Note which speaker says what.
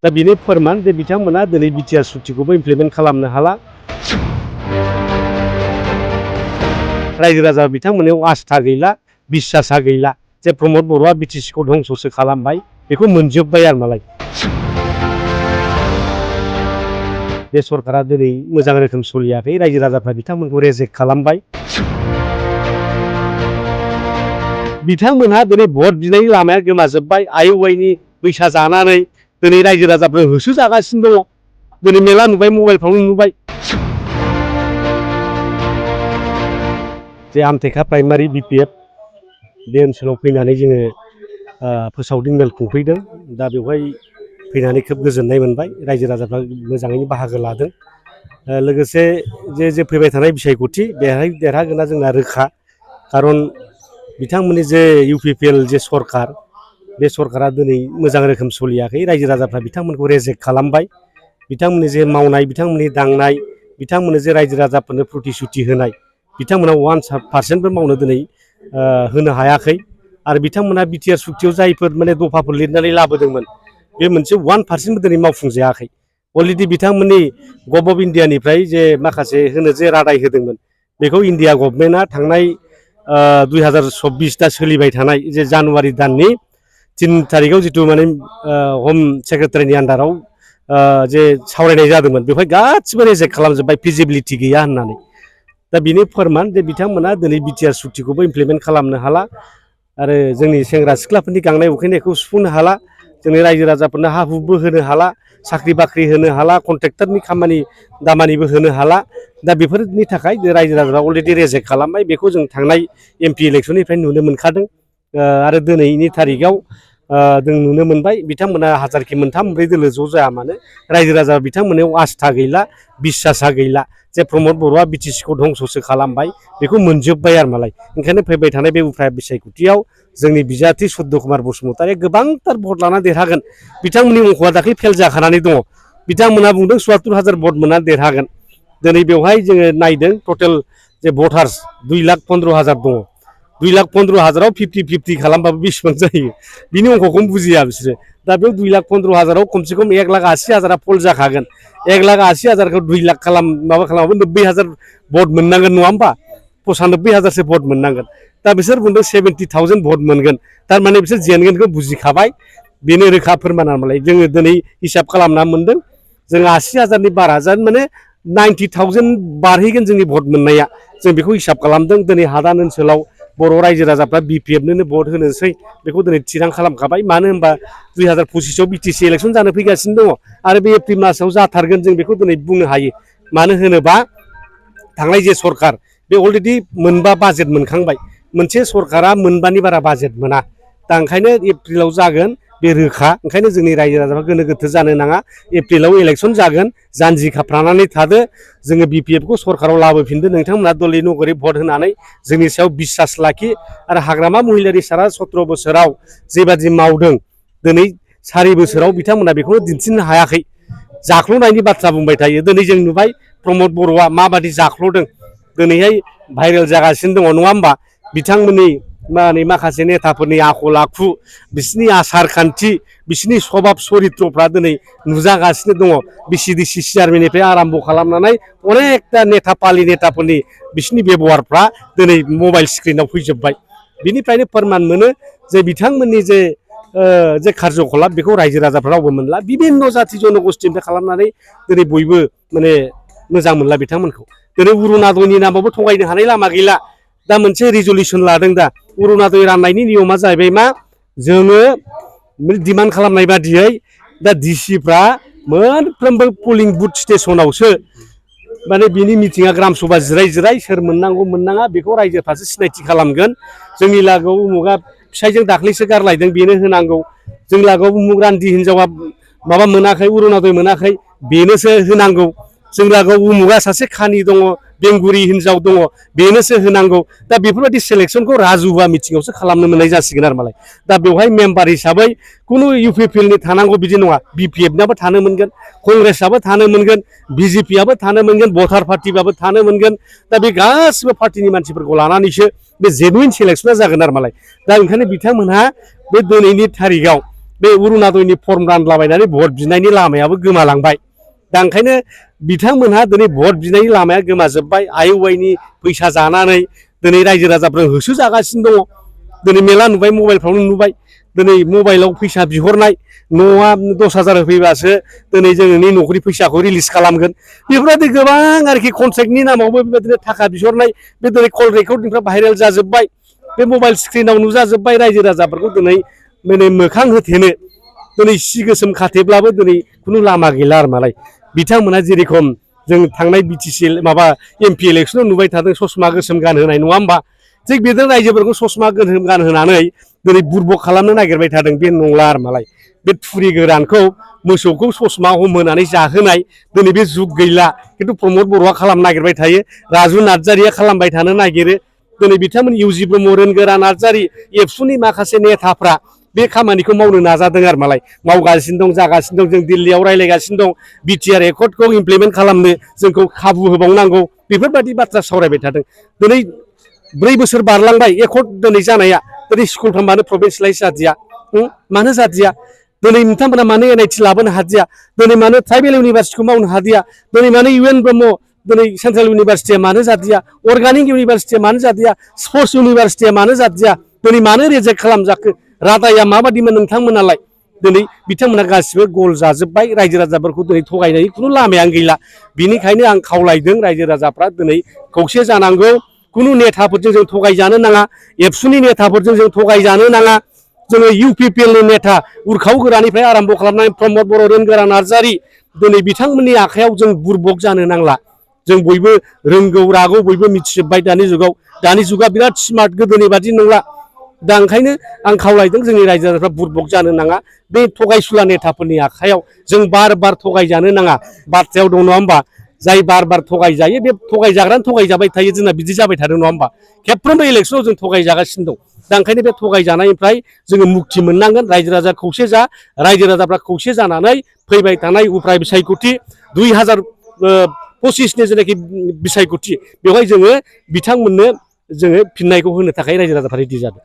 Speaker 1: दा बेनि फोरमान जे बिथांमोना दिनै बिटिआर सुक्तिखौबो इमप्लिमेन्ट खालामनो हाला रायजो राजा बिथांमोननियाव आस्था गैला बिश्वासा गैला जे प्रमद बर'आ बिटिसिखौ धंससो खालामबाय बेखौ मोनजोब्बाय आरो मालाय बे सरकारा दिनै मोजां रोखोम सोलियाखै रायजो राजाफ्रा बिथांमोनखौ रेजेक्ट खालामबाय बिथांमोनहा दिनै भट बिनायनि लामाया गोमाजोब्बाय आइअवाइनि फैसा जानानै दिनै रायजो राजाफोर होसोजागासिनो दङ दिनै मेला नुबाय मबाइलफ्रावनो नुबाय जे आमटेका प्राइमारि बिपिएफ बे ओनसोलाव फैनानै जोङो फोसावदिं मेल खुंफैदों दा बेवहाय फैनानै खोब गोजोननाय मोनबाय रायजो राजाफ्रा मोजाङैनो बाहागो लादों लोगोसे जे फैबाय थानाय बिसायख'थि बेहाय देरहागोना जोंना रोखा खारन बिथांमोननि जे इउपिपिएल जे सरकार बे सरकारा दिनै मोजां रोखोम सोलियाखै रायजो राजाफ्रा बिथांमोनखौ रेजेक्ट खालामबाय बिथांमोननि जे मावनाय बिथांमोननि दांनाय बिथांमोननो जे रायजो राजाफोरनो प्रतिश्रुति होनाय बिथांमोना 1% मावनो दिनै होनो हायाखै आरो बिथांमोना बिटिआर सुक्तियाव जायफोर माने दफाफोर लिरनानै लाबोदोंमोन बे मोनसे 1% दिनै मावफुंजायाखै अलरेडि बिथांमोननि गभर्नमेन्ट अफ इन्डियानिफ्राय जे माखासे होनो जे रादाय होदोंमोन बेखौ इन्डिया गभर्नमेन्टआ थांनाय 2024 दा सोलिबाय थानाय जे जानुवारि दाननि 3 तारिखआव जितु माने हम सेक्रेटारिनि आन्डाराव जे सावरायनाय जादोंमोन बेवहाय गासिबो रेजेक्ट खालामजोब्बाय फिजिबिलिटि गैया होननानै दा बेनि फोरमान जे बिथांमोना दिनै बिटिआर सुक्तिखौबो इमप्लिमेन्ट खालामनो हाला आरो जोंनि सेंग्रा सिख्लाफोरनि गांनाय उखैनायखौ सुफुंनो हाला जोंनि रायजो राजाफोरनो हा हुबो होनो हाला साख्रि बाख्रि होनो हाला कन्ट्रेक्टरनि खामानि दामानिबो होनो हाला दा बेफोरनि थाखाय रायजो राजाफ्रा अलरेडि रेजेक्ट खालामबाय बेखौ जों थांनाय एमपि इलेक्सननिफ्राय नुनो मोनखादों आरो दिनैनि तारिखआव जों नुनो मोनबाय बिथांमोना हाजारखि मोनथाम मोनब्रै दोलो ज' जाया मानो रायजो राजा बिथांमोननियाव आस्था गैला बिश्वासा गैला जे प्रमद बर'आ बिटिसिखौ धंससो खालामबाय बेखौ मोनजोब्बाय आरो मालाय ओंखायनो फैबाय थानाय बे उफ्रा बिसायख'थियाव जोंनि बिजाथि सुद्ध कुमार बसुमतारी गोबांथार भट लाना देरहागोन बिथांमोननि अंखआ दाख्लै फेल जाखानानै दङ बिथांमोना बुंदों 74,000 भट मोननानै देरहागोन दिनै बेवहाय जोङो नायदों टटेल जे भटार्स 2,15,000 दङ 2,15,000आव 50-50 खालामबाबो बेसेबां जायो बिनि अंखखौनो बुजिया बिसोरो दा बेयाव 2,15,000आव खमसे खम 1,80,000 पल जाखागोन 1,80,000खौ 2 लाख खालामाबो 90,000 भट मोननांगोन नङा होमबा 95,000सो भट मोननांगोन दा बिसोर बुंदों 70,000 भट मोनगोन थारमाने बिसोर जेनगोनखौ बुजिखाबाय बेनो रोखा फोरमान मालाय जोङो दिनै हिसाब खालामना मोनदों जों 80,000नि बारा जान माने 90,000 बारहैगोन जोंनि भट मोननाया जों बेखौ हिसाब खालामदों दिनै हादान ओनसोलाव बर' रायजो राजाफ्रा बिपिएफनोनो भट होनोसै बेखौ दिनै थिरां खालामखाबाय मानो होनबा 2025आव बिटिसि इलेक्सन जानो फैगासिनो दङ आरो बे एप्रिल मासाव जाथारगोन जों बेखौ दिनै बुंनो हायो मानो होनोबा थांनाय जे सरकार बे अलरेडि मोनबा बाजेट मोनखांबाय मोनसे सरकारा मोनबानि बारा बाजेट मोना दा ओंखायनो एप्रिलाव जागोन बे रोखा ओंखायनो जोंनि रायजो राजाफ्रा गोनो गोथो जानो नाङा एप्रिलाव इलेक्सन जागोन जानजि खाफ्रानानै थादो जोङो बिपिएफखौ सरकाराव लाबोफिनदो नोंथांमोना दलै नगरै भट होनानै जोंनि सायाव बिश्वास लाखि आरो हाग्रामा महिलारि सारा 17 बोसोराव जेबादि मावदों दिनै 4 बोसोराव बिथांमोना बेखौनो दिन्थिनो हायाखै जाख्ल'नायनि बाथ्रा बुंबाय थायो दिनै जों नुबाय प्रमद बर'आ माबादि जाख्ल'दों दिनैहाय भाइरेल जागासिनो दङ नङा होमबा बिथांमोननि माखासे नेताफोरनि आखल आखु बिसिनि आसार खान्थि बिसिनि सभाब सरित्रफ्रा दिनै नुजागासिनो दङ बिसिडिसि चेयारमेननिफ्राय आराम्भ खालामनानै अनेकथा नेता पालि नेताफोरनि बिसिनि बेबहारफ्रा दिनै मबाइल स्क्रिनाव फैजोब्बाय बिनिफ्रायनो फोरमान मोनो जे बिथांमोननि जे कार्यकलाप बेखौ रायजो राजाफ्रा रावबो मोनला बिभिन्न जाथि जनगोष्ठीनिफ्राय खालामनानै दिनै बयबो माने मोजां मोनला बिथांमोनखौ दिनै अरुणादयनि नामावबो थगायनो हानाय लामा गैला दा मोनसे रिजलिउसन लादों दा अरुणादय राननायनि नियमा जाहैबाय मा जोङो डिमान्ड खालामनाय बादियै दा डिसिफ्रा मोनफ्रोमबो पलिं बुथ स्टेसनावसो माने बिनि मिटिङा ग्राम सभा जिराय सोर मोननांगौ मोननाङा बेखौ रायजोफ्रासो सिनायथि खालामगोन जोंनि लागोआव उमुगा फिसायजों दाख्लैसो गारलायदों बेनो होनांगौ जोंनि लागोआव उमुग रान्दि हिनजावा माबा मोनाखै अरुणादय मोनाखै बेनोसो होनांगौ जों लागोआव उमुगा सासे खानि दङ बेंगुरि हिनजाव दङ बेनोसो होनांगौ दा बेफोरबायदि सिलेक्सनखौ राजुहुवा मिटिङावसो खालामनो मोननाय जासिगोन आरो मालाय दा बेवहाय मेम्बार हिसाबै खुनु इउपिपिएलनि थानांगौ बिदि नङा बिपिएफनाबो थानो मोनगोन कंग्रेसआबो थानो मोनगोन बिजेपिआबो थानो मोनगोन भटार पार्टिबाबो थानो मोनगोन दा बे गासिबो पार्टिनि मानसिफोरखौ लानानैसो बे जेनुइन सिलेक्सना जागोन आरो मालाय दा ओंखायनो बिथांमोनहा बे दिनैनि थारिखआव बे अरुणादयनि फर्म रानलाबायनानै भट बिनायनि लामायाबो गोमालांबाय दा ओंखायनो बिथांमोनहा दिनै भट बिनायनि लामाया गोमाजोब्बाय आइ फैसा जानानै दिनै रायजो राजाफोर होसोजागासिनो दङ दिनै मेला नुबाय मबाइलफ्रावनो नुबाय दिनै मबाइलाव फैसा बिहरनाय न'आ 10,000 होफैबासो दिनै जोंनि न'खरनि फैसाखौ रिलिज खालामगोन बेफोरबायदि गोबां आरोखि कन्ट्रेक्टनि नामावबो बेबायदिनो थाखा बिहरनाय बे दिनै कल रेकर्डिंफ्रा भाइरेल जाजोब्बाय बे मबाइल स्क्रिनाव नुजाजोब्बाय रायजो राजाफोरखौ दिनै माने मोखां होथेनो दिनै सि गोसोम खाथेब्लाबो दिनै खुनु लामा गैला आरो मालाय बिथांमोना जेरेखम जों थांनाय बिटिसि माबा एमपि इलेक्सनाव नुबाय थादों ससमा गोसोम गानहोनाय नङा होमबा थिग बेजों रायजोफोरखौ ससमा गोसोम गानहोनानै दिनै बुरबक खालामनो नागिरबाय थादों बे नंला आरो मालाय बे थुरि गोरानखौ मोसौखौ ससमा हमहोनानै जाहोनाय दिनै बे जुग गैला खिन्थु प्रमद बर'आ खालामनो नागिरबाय थायो राजु नार्जारिया खालामबाय थानो नागिरो दिनै बिथांमोन इउजि ब्रह्म रोनगोरा नार्जारि एबसुनि माखासे नेताफ्रा बे खामानिखौ मावनो नाजादों आरो मालाय मावगासिनो दं जागासिनो दं जों दिल्लीयाव रायज्लायगासिनो दं बिटिआर एकर्डखौ इमप्लिमेन्ट खालामनो जोंखौ खाबु होबावनांगौ बेफोरबायदि बाथ्रा सावरायबाय थादों दिनै 4 बोसोर बारलांबाय एकर्ड दिनै जानाया दिनै स्कुलफ्रा मानो प्रभिन्सियेलाइज जादिया मानो जादिया दिनै नोंथांमोना मानो एनआइटि लाबोनो हादिया दिनै मानो ट्राइबेल इउनिभारसिटिखौ मावनो हादिया दिनै मानो इउएन ब्रह्म दिनै सेन्ट्रेल इउनिभारसिटिया मानो जादिया अर्गानिक इउनिभारसिटिया मानो जादिया स्पर्ट्स इउनिभारसिटिया मानो जादिया दिनै मानो रिजेक्ट खालामजाखो रादाया माबादिमोन नोंथांमोनालाय दिनै बिथांमोना गासिबो गल जाजोब्बाय रायजो राजाफोरखौ दिनै थगायनायनि खुनु लामायानो गैला बिनिखायनो आं खावलायदों रायजो राजाफ्रा दिनै खौसे जानांगौ खुनु नेताफोरजों जों थगायजानो नाङा एबसुनि नेताफोरजों जों थगायजानो नाङा जोङो इउपिपिएलनि नेता उरखाव गोरानिफ्राय आराम्भ खालामनाय प्रमद बर' रोनगोरा नार्जारि दिनै बिथांमोननि आखायाव जों बुरबक जानो नांला जों बयबो रोंगौ रागौ बयबो मिथिजोब्बाय दानि जुगा बिराद स्मार्ट गोदोनि बादि नंला दा ओंखायनो आं खावलायदों जोंनि रायजो राजाफ्रा बुरबक जानो नाङा बे थगायसुला नेताफोरनि आखायाव जों बार थगायजानो नाङा बाथ्रायाव दं नङा होमबा जाय बार थगायजायो बे थगायजाग्रानो थगायजाबाय थायो जोंना बिदि जाबाय थादों नङा होमबा खेबफ्रोमबो इलेक्सनाव जों थगायजागासिनो दं दा ओंखायनो बे थगायजानायनिफ्राय जोङो मुक्ति मोननांगोन रायजो राजा खौसे जा रायजो राजाफ्रा खौसे जानानै फैबाय थानाय उफ्राय बिसायख'थि 2025नि जेनाखि बिसायख'थि बेवहाय जोङो बिथांमोननो जोङो फिननायखौ होनो थाखाय रायजो राजाफ्रा रेडि जादों